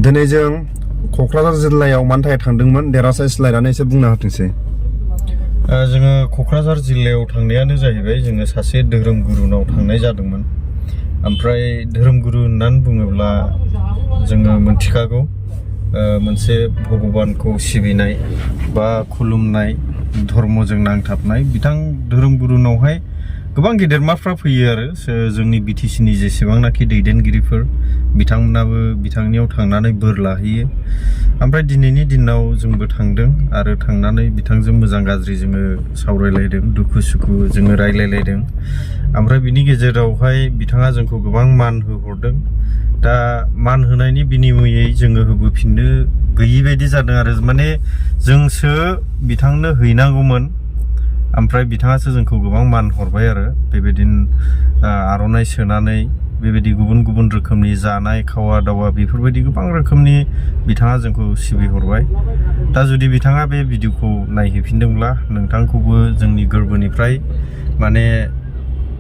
दिनै जों क'क्राझार जिल्लायाव मानि थाखाय थांदोंमोन देरहासात इस्लारि एसे बुंना होथोंसै। जोङो क'क्राझार जिल्लायाव थांनायानो जाहैबाय जोङो सासे धोरोम गुरुनाव थांनाय जादोंमोन। ओमफ्राय धोरोम गुरु होननानै बुङोब्ला जोङो मोनथिखागौ मोनसे भगबानखौ सिबिनाय बा खुलुमनाय धर्मजों नांथाबनाय बिथां धोरोम गुरुनावहाय गोबां गेदेरमाफ्रा फैयो आरो जोंनि BTC नि जेसेबांनाखि दैदेनगिरिफोर बिथांमोनाबो बिथांनियाव थांनानै बोर लाहैयो। ओमफ्राय दिनैनि दिनाव जोंबो थांदों आरो थांनानै बिथांजों मोजां गाज्रि जोङो सावरायलायदों, दुखु सुखु जोङो रायलायलायदों। ओमफ्राय बिनि गेजेरावहाय बिथाङा जोंखौ गोबां मान होहरदों। दा मान होनायनि बिनिमयै जोङो होबोफिननो गैयि बायदि जादों आरो माने जोंसो बिथांनो हैनांगौमोन। ओमफ्राय बिथाङासो जोंखौ गोबां मान हरबाय आरो बेबायदिनो आर'नाइ सोनानै बेबायदि गुबुन गुबुन रोखोमनि जानाय खावा दावा बेफोरबायदि गोबां रोखोमनि बिथाङा जोंखौ सिबिहरबाय। दा जुदि बिथाङा बे भिडिअखौ नायहैफिनदोंब्ला नोंथांखौबो जोंनि गोरबोनिफ्राय माने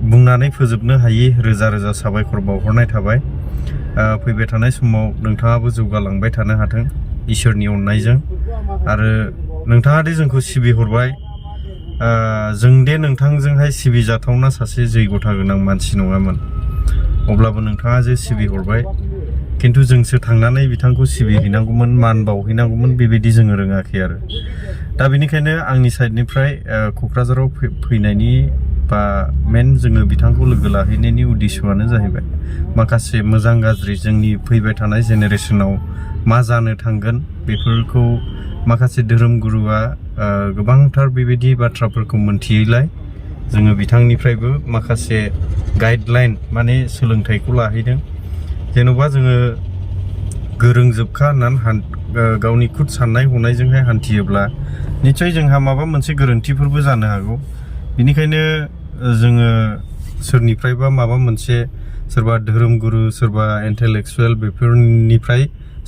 बुंनानै फोजोबनो हायि रोजा रोजा साबायखर बावहरनाय थाबाय। फैबाय थानाय समाव नोंथाङाबो जौगालांबाय थानो हाथों इसोरनि अननायजों। आरो नोंथाङा दि जोंखौ सिबिहरबाय, जों दे नोंथांजोंहाय सिबिजाथावना सासे जैग'था गोनां मानसि नङामोन, अब्लाबो नोंथाङा जे सिबिहरबाय, खिन्थु जोंसो थांनानै बिथांखौ सिबिहैनांगौमोन, मान बावहैनांगौमोन, बेबायदि जोङो रोङाखै आरो। दा बेनिखायनो आंनि साइडनिफ्राय क'क्राझाराव फैनायनि बा मेन जोङो बिथांखौ लोगो लाहैनायनि उद्देश्यआनो जाहैबाय माखासे मोजां गाज्रि जोंनि फैबाय थानाय जेनेरेसनाव मा जानो थांगोन बेफोरखौ माखासे धोरोम गुरुआ गोबांथार बेबायदि बाथ्राफोरखौ मोनथियैलाय जोङो बिथांनिफ्रायबो माखासे गाइडलाइन माने सोलोंथाइखौ लाहैदों। जेन'बा जोङो गोरोंजोबखा होननानै गावनि खुद साननाय हनायजोंहाय हान्थियोब्ला निस्सय जोंहा माबा मोनसे गोरोन्थिफोरबो जानो हागौ। बेनिखायनो जोङो सोरनिफ्रायबा माबा मोनसे सोरबा धोरोम गुरु सोरबा इन्टेलेक्सुयेल बेफोरनिफ्राय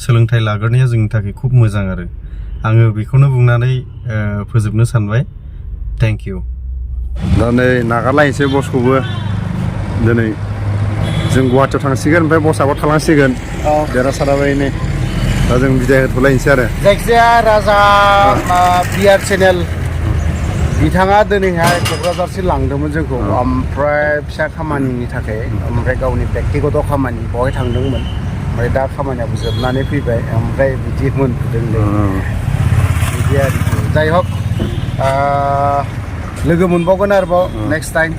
सोलोंथाइ लाग्रोनाया जोंनि थाखाय खुब मोजां आरो आङो बेखौनो बुंनानै फोजोबनो सानबाय। Thank you. दा नै नागारलायनोसै बसखौबो। दिनै जों गुवाहाटियाव थांसिगोन ओमफ्राय बसआबो थालांसिगोन देरहासातआबो नै। दा जों बिदाय होथ'लायनोसै आरो जायखिजाया राजा बिआर चेनेल बिथाङा दिनैहाय क'क्राझारसिम लांदोंमोन जोंखौ, ओमफ्राय फिसा खामानिनि थाखाय, ओमफ्राय गावनि बेक्तिगत खामानि बेवहाय थांदोंमोन। ओमफ्राय दा खामानियाबो जोबनानै फैबाय, ओमफ्राय बिदि मोनबोदोंलै बिदि आरोखि। जाय हक लोगो मोनबावगोन आरोबाव नेक्स्ट टाइम।